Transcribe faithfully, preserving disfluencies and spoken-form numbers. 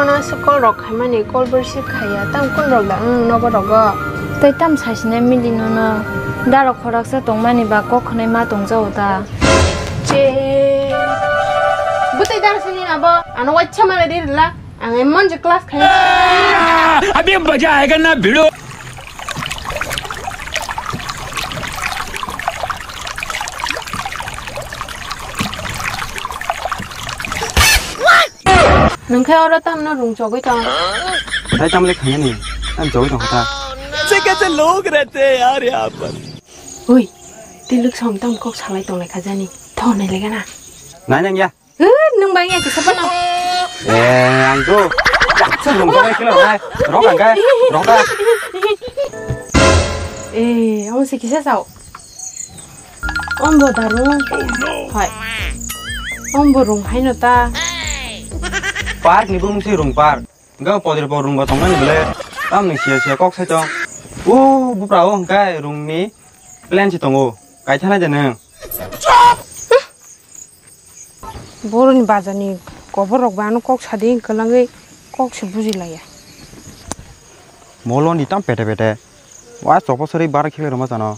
Ano se call rok khaimani, call bo receive khaiya. Tam kun rok da ang nogo rogo. Tei tam saisinai mili nono. Darok khoraksa tongmani ba kok khwnai ma tongjago ta. Che. Bwtwi dar sini abo. Ano wacha male di rila. Ang emon je class khai. अभी मजा आएगा ना भिड़ो। Nung khe oro tamno rung chogwi tong? Tei tamle khainani, tam chogwi tong kha ta. कैसे कैसे लोग रहते हैं यार यहाँ पर। Oi, tei lwk song tam kok salai tong lai kha jani. Tho nai lega na. Nai nang ya. Hur, nung bang ya kisa pano. Eh, ang tu. Sa rung chogwi kilo nai. Rok ang kai, rok ta. Eh, amo se kisa sao. Ombo da rung. Hai. Ombo rung haino ta. Park ni bumung si rung park. Ga podre po rung ba tong nani bele. Tam ni sia sia kok sai tong. U bupra o hingkai rung ni plan si tongo. Kai thana de nang. Boroni bajani koborok ba ano kok sadi kwlangwi kok se bujilaiya. Molo ni tam pete pete. Wa chopo sari bar khile roma jano.